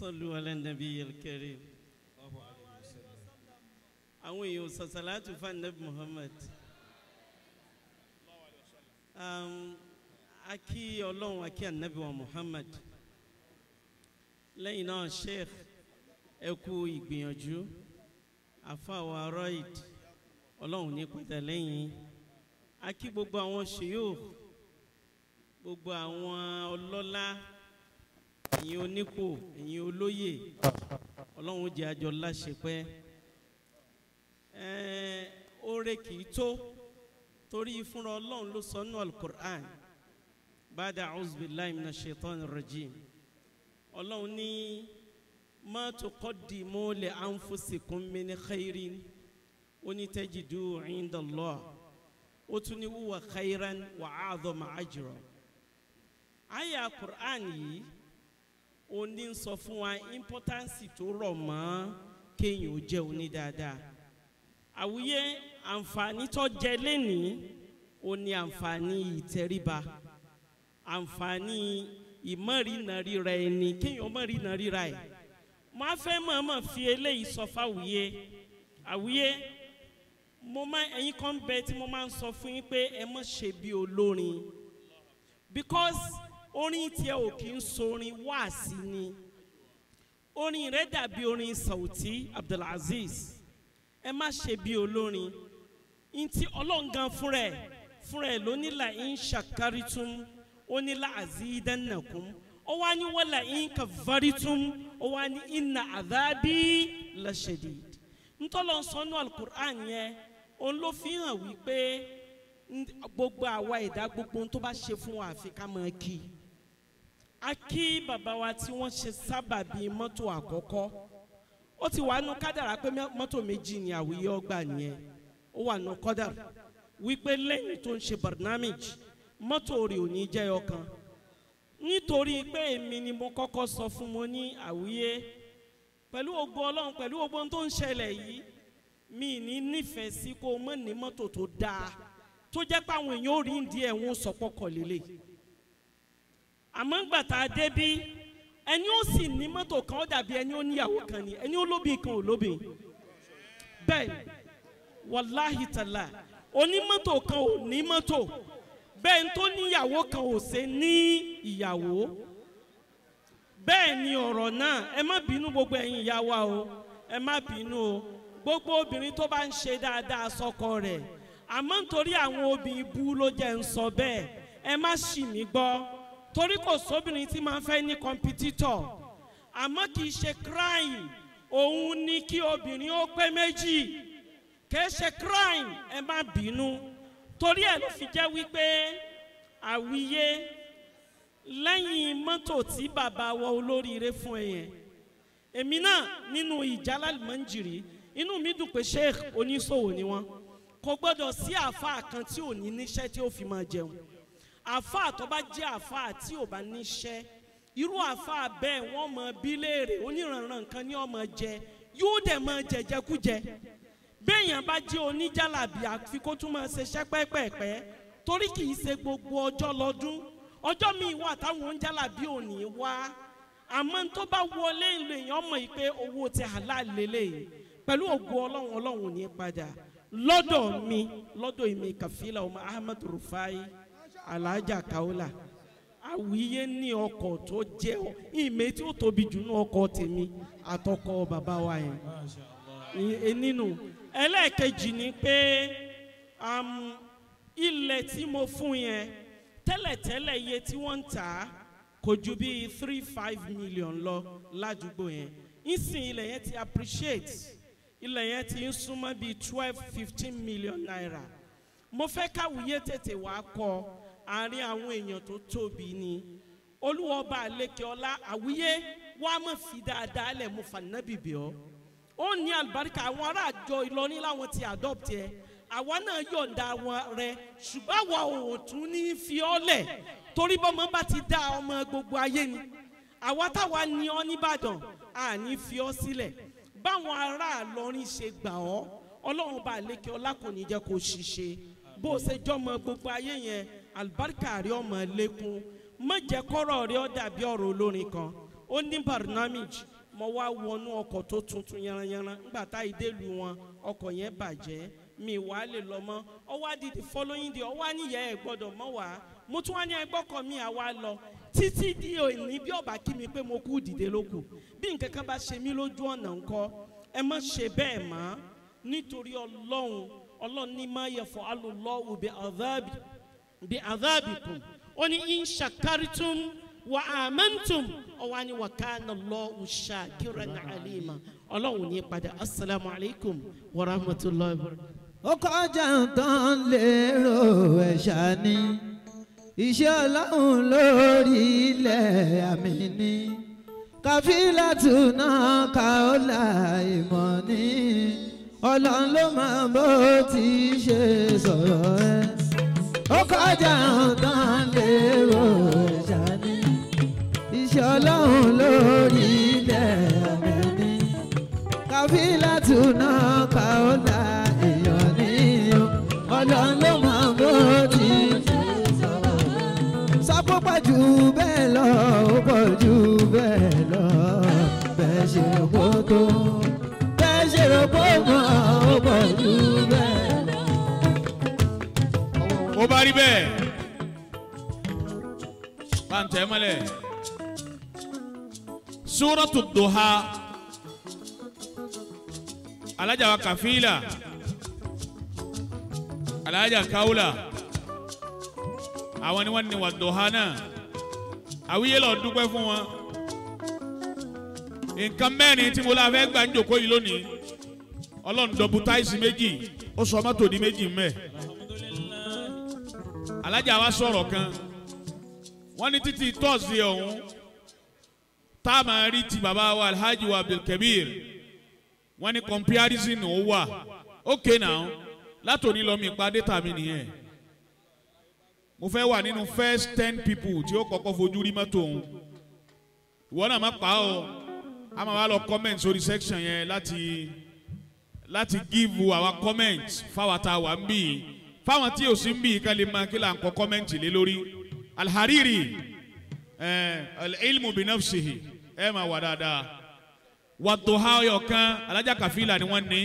Sallu ala nabiyil karim. Àwọn èèyàn sàṣàlátù fún Nabi Muhammad. A kí Ọlọ́run, a kí Ànábì wa Muhammad. Lẹ́yìn náà, Sheikh, ẹ kú ìgbìyànjú. Àfàwọ̀ Roid, Ọlọ́run ní padà lẹ́yìn. A kí gbogbo àwọn shuyukh, gbogbo àwọn ọlọ́lá, ẹ̀yin onípò, ẹ̀yin olóyè, Ọlọ́run jẹ́ àjọ láṣepẹ́. Oore kì í tó, torí fúnra Ọlọ́run ló sọ nínú Al-Qur'an. Ba'da a'udhu billahi minash shaitanir rajim. Ọlọ́run ní ma tuqaddimu li anfusikum min khairin onitajidu inda Allah. Ó tún ní huwa khairan wa a'zama ajra. Àyà Qur'an yìí ó ní sọ fún wa importance tó rọ̀ mọ́ kéèyàn ó jẹ́ oní dáadáa. Àwùyé àǹfààní tó jẹ lénìí ó ní àǹfààní ìtẹríba, àǹfààní ìmọ̀rìnàríra ẹni, kéèyàn mọ̀rìnàríra ẹ̀. Mo á fẹ́ mọ̀ọ́mọ̀ fi eléyìí sọ fáwùyé. Àwùyé, mo máa ẹ̀yin kan bẹ tí mo máa ń sọ fún yín pé ẹ má ṣe bí olórin, because orin tiẹ̀ ò kì í sorin wáàsí ni. Orin rẹ̀ dàbí orin Sauti Abdulaziz. Ẹ má ṣe bí olórin. Ntí Ọlọ́run gan fúnra ẹ̀ ló ní la in shakaritum, ó ní la azidannakum, ó wá ní wala in kafaritum, ó wá ní inna adhabi la shadid. Ntọ́lọ́ sọ́nù Al-Qur'an yẹn, òun ló fi hàn wípé gbogbo àwa ẹ̀dá, gbogbo ohun tó bá ṣe fún wa, àfi ká máa kí. A kí bàbá wa tí wọ́n ṣe sábàbí mọ́tò àkọ́kọ́. Ó ti wà nù kádàrá pé mọ́tò méjì ni àwíyé ọgbà nìyẹn. Ó wà nù kádàrá wípé lẹ́yìn tó ń ṣe barnamij, mọ́tò rẹ̀ ò ní jẹ́ ọ̀kan. Nítorí pé èmi ni mo kọ́kọ́ sọ fún mo ní àwíyé, pẹ̀lú ògo Ọlọ́run, pẹ̀lú ògo ohun tó ń ṣẹlẹ̀ yìí, mi ní nífẹ̀ẹ́ sí kó o mọ̀ ní mọ́tò tó dáa tó jẹ́ pé àwọn èèyàn ò rí ìdí ẹ̀ wọ́n sọ pọ́kọ̀ lélẹ̀. Àmọ́ ńgbà tá a débí, ẹni ó sì ní mọ́tò kan ó dàbí ẹni ó níyàwó kan ni, ẹni ó lóbìn kan ò lóbìn. Bẹ́ẹ̀ wàláhì tàlà, onímọ́tò kan ò ní mọ́tò, bẹ́ẹ̀ tó níyàwó kan ò ṣe ní ìyàwó. Bẹ́ẹ̀ ni ọ̀rọ̀ náà. Ẹ má bínú gbogbo ẹ̀yin ìyá wa o, ẹ má bínú o, gbogbo obìnrin tó bá ń ṣe dáadáa sọ́kọ rẹ̀. Àmọ́ nítorí àwọn obìnrin bú ló jẹ́ ń sọ bẹ́ẹ̀, ẹ má ṣì mí gbọ́, torí kò sóbìnrin tí máa ń fẹ́ ní competitor. Àmọ́ kì í ṣe crime òun ni kí obìnrin ó pé méjì, kì í ṣe crime, ẹ má bínú. Torí ẹ̀ ló fi jẹ́ wípé àwíyé, lẹ́yìn mọ́tò tí bàbá wa olóríire fún ẹ yẹn, èmi náà nínú ìjálá mọ́njìrì, inú mi dùn pé sheikh oníṣòwò ni wọ́n. Kò gbọ́dọ̀ sí àáfàá kan tí ò ní níṣẹ́ tí ó fi máa jẹun. Àáfàá tó bá jẹ́ àáfàá tí ò bá níṣẹ́, irú àáfàá bẹ́ẹ̀ wọ́n mọ bí léèrè oníranran nǹkan ní ọmọ jẹ, yóò dẹ̀ máa jẹjẹkújẹ. Béèyàn bá jẹ́ oníjàlábì, àfi kó tún máa ṣiṣẹ́ pẹ́pẹ́pẹ́, torí kì í ṣe gbogbo ọjọ́ lọ́dún. Ọjọ́ míì wà táwọn oníjàlábì ò ní wá, àmọ́ tó bá wọlé ìlú, èèyàn mọ̀ yìí pé owó ti halal lélẹ́yìí. Pẹ̀lú ògo Ọlọ́run, Ọlọ́run ò ní padà lọ́dọ̀ mi, lọ́dọ̀ èmi Kàfílà ọmọ Ahmed Rufai Alhaja Kaola. Àwíyé ní ọkọ̀ tó jẹ́ ìmẹ̀ tí ó tóbi jù ní ọkọ̀ tèmi àtọkọ bàbá wa yẹn nínú. Ẹlẹ́ẹ̀kejì ni pé ilẹ̀ tí mo fún yẹn tẹ́lẹ̀tẹ́lẹ̀, iye tí wọ́n ń tà á kò ju bíi 3.5 million lọ ládùúgbò yẹn. Ìsìn ilẹ̀ yẹn ti appreciate, ilẹ̀ yẹn ti ń súnmọ́ bíi 12-15 million naira. Mo fẹ́ káwíyé tètè wá kọ àárín àwọn èèyàn tó tóbi ni. Olúwọba àlekè ọlá, àwíyé wàá mọ̀ fi dáadáa lẹ̀, mo fà nábì bẹ̀ ọ́. Ó ní àlùbáríkà. Àwọn ará àjọ Ìlọrin láwọn ti adopt ẹ, àwa náà yọ̀ǹda wọn rẹ, ṣùgbọ́n àwa ò tún ní fi ọ́ lẹ̀, torí bọ́mọ bá ti dá ọmọ gbogbo ayé ni. Àwa táwa ní ọ nìbàdàn, à ní fi ọ́ sílẹ̀. Báwọn ará Ìlọrin ṣe gbà ọ́, Ọlọ́run bá lékè ọlá kò ní jẹ́ kó ṣiṣẹ́. Bó o ṣe jọmọ gbogbo ayé yẹn, àlùbáríkà rí ọmọ lékún. Má jẹ́ kọ́rọ̀ rí ọ dàbí ọ̀rọ̀ olórin kan. Ó ní barnamij mo wá wọnú ọkọ̀ tó tuntun yanranyanran ńgbà tá ìdélù wọn ọkọ̀ yẹn bàjẹ́ mi wà á lè lọ mọ́. Ó wá di the following day, ó wá níyà ẹ̀ gbọ́dọ̀ mọ́ wá. Mo tún wá ní ẹgbọ́kọ̀ mi àwa lọ títí di òní bí ọba kí mi pé mo kú dìde lókù. Bí nǹkan kan bá ṣe mí lójú ọ̀nà ńkọ́, ẹ má ṣe bẹ́ẹ̀ mọ́ nítorí Ọlọ́run. Ọlọ́run ní má yẹ fọ́ alùlọ́wù bí adhabikum. Ó ní in shakaritum wa amantum ọwọ́ ni wa kana Allahu shakiran alima. Ọlọ́run ní padà. Assalamu alaikum wa rahmatullahi wa barakatuh. Ó kọjá tán lérò ẹ̀ṣà ni iṣẹ́ Ọlọ́run lórí ilẹ̀ àmì ni Kàfílátù náà Kaola ìmọ̀ ni Ọlọ́run ló máa bó ti ṣe sọ̀rọ̀ ẹ̀. Ó kọjá tán lérò ẹ̀ṣà ni iṣẹ́ Ọlọ́run lórí ilẹ̀ àmì ni Kàfílátù náà Kaola èèyàn ni Ọlọ́run ló máa bó ti ṣe sọ̀rọ̀ ẹ̀. Sọ pọ̀ jù bẹ́ẹ̀ lọ, ó pọ̀ jù bẹ́ẹ̀ lọ, bẹ́ẹ̀ ṣe kó tó, bẹ́ẹ̀ ṣe rò pọ̀ mọ́, ó pọ̀ jù bẹ́ẹ̀ lọ. Ó bá rí bẹ́ẹ̀, bá ń tẹ̀ mọ́lẹ̀. Suratu Duha, Alájà wa Kàfílà, Alájà Kaula, àwọn ni wọ́n ní wà Duha náà. Àwíyé lọ dúpẹ́ fún wọn. Nǹkan mẹ́rin tí mo la fẹ́ gbà ń jòkó yìí lónìí, Ọlọ́run dọ̀bù táìsì méjì, ó sọ mọ́tò di méjì mẹ́. Alájà wa sọ̀rọ̀ kan, wọ́n ní títí tọ́sí ọ̀hún tá a máa rí ti bàbá wa Alhaji wa Abdulkabir, wọ́n ní comparison ó wà. Okay now, látòní lọ mi pa data mi nìyẹn. Mo fẹ́ wà nínú first 10 people tí ó kọ́kọ́ fojú rí mọ́tò òun. Ìwọ náà má pa ọ́, a máa wá lọ comment sórí section yẹn láti give our comment fáwọn tá a wà ń bì í, fáwọn tí ò sí ń bì í ká lè máa kí là ń kọ comment lé lórí. Alhariri al-ilmu bi nafsihi ẹ máa wà dáadáa. Wàdùhà ọyọ kan Alájà Kàfílà ni wọ́n ní.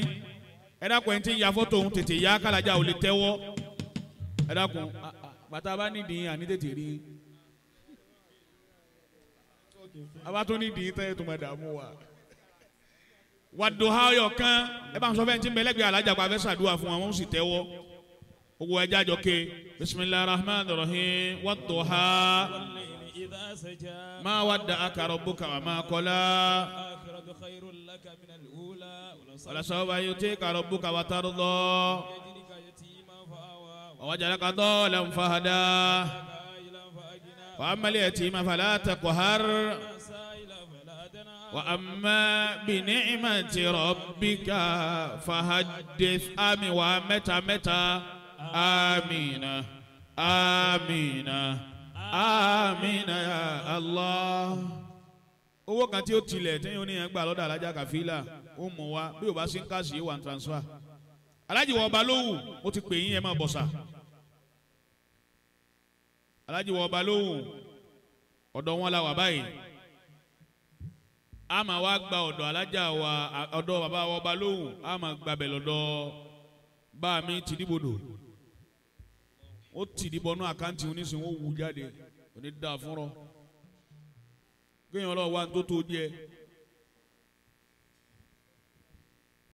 Ẹ dákun, ẹni tí ń ya fọ́tò òun tètè yá kálájà ò lè tẹ́wọ́. Ẹ dákun, bàtà bá nídìí àní tètè rí. A bá tún nídìí tẹ́ tó máa dààmú wa. Wàdùhà ọyọ kan ẹ bá ń sọ fẹ́ẹ́ tí ń bẹ lẹ́gbẹ̀ẹ́ Alájà pa fẹ́ ṣàdúrà fún wọn, wọ́n sì tẹ́wọ́. Gbogbo ẹja jọ ké bisimilahi rahman rahim wàdùhà ma wadda'aka rabbuka wa ma qala walasawfa yu'tika rabbuka wa tarda wa wajadaka dalan fahada wa ammal yatima fala taqhar wa amma bi ni'mati rabbika fahaddith. Àmín wa mẹ́ta mẹ́ta. Amina, amina, amina ya Allah. Owó kan tí ó tilẹ̀ tí yóò ní yẹn gbà lọ́dọ̀ Alájà Kàfílà ó mú wa bí o bá sí ń káàsì yìí wà ń transfer. Alájì wọ ọba lówù, mo ti pè yín ẹ máa bọ̀ sà. Alájì wọ ọba lówù, ọ̀dọ̀ wọn la wà báyìí. A máa wá gba ọ̀dọ̀ Alájà wa, ọ̀dọ̀ bàbá wa ọba lówù, a máa gbàbẹ̀ lọ́dọ̀ bá mi tìdíbodò. Ó tìdíbọnú àkáǹtì oníṣìí, wọ́n wù jáde, òní dáa fúnrọ́. Kéèyàn lọ wá tó jẹ.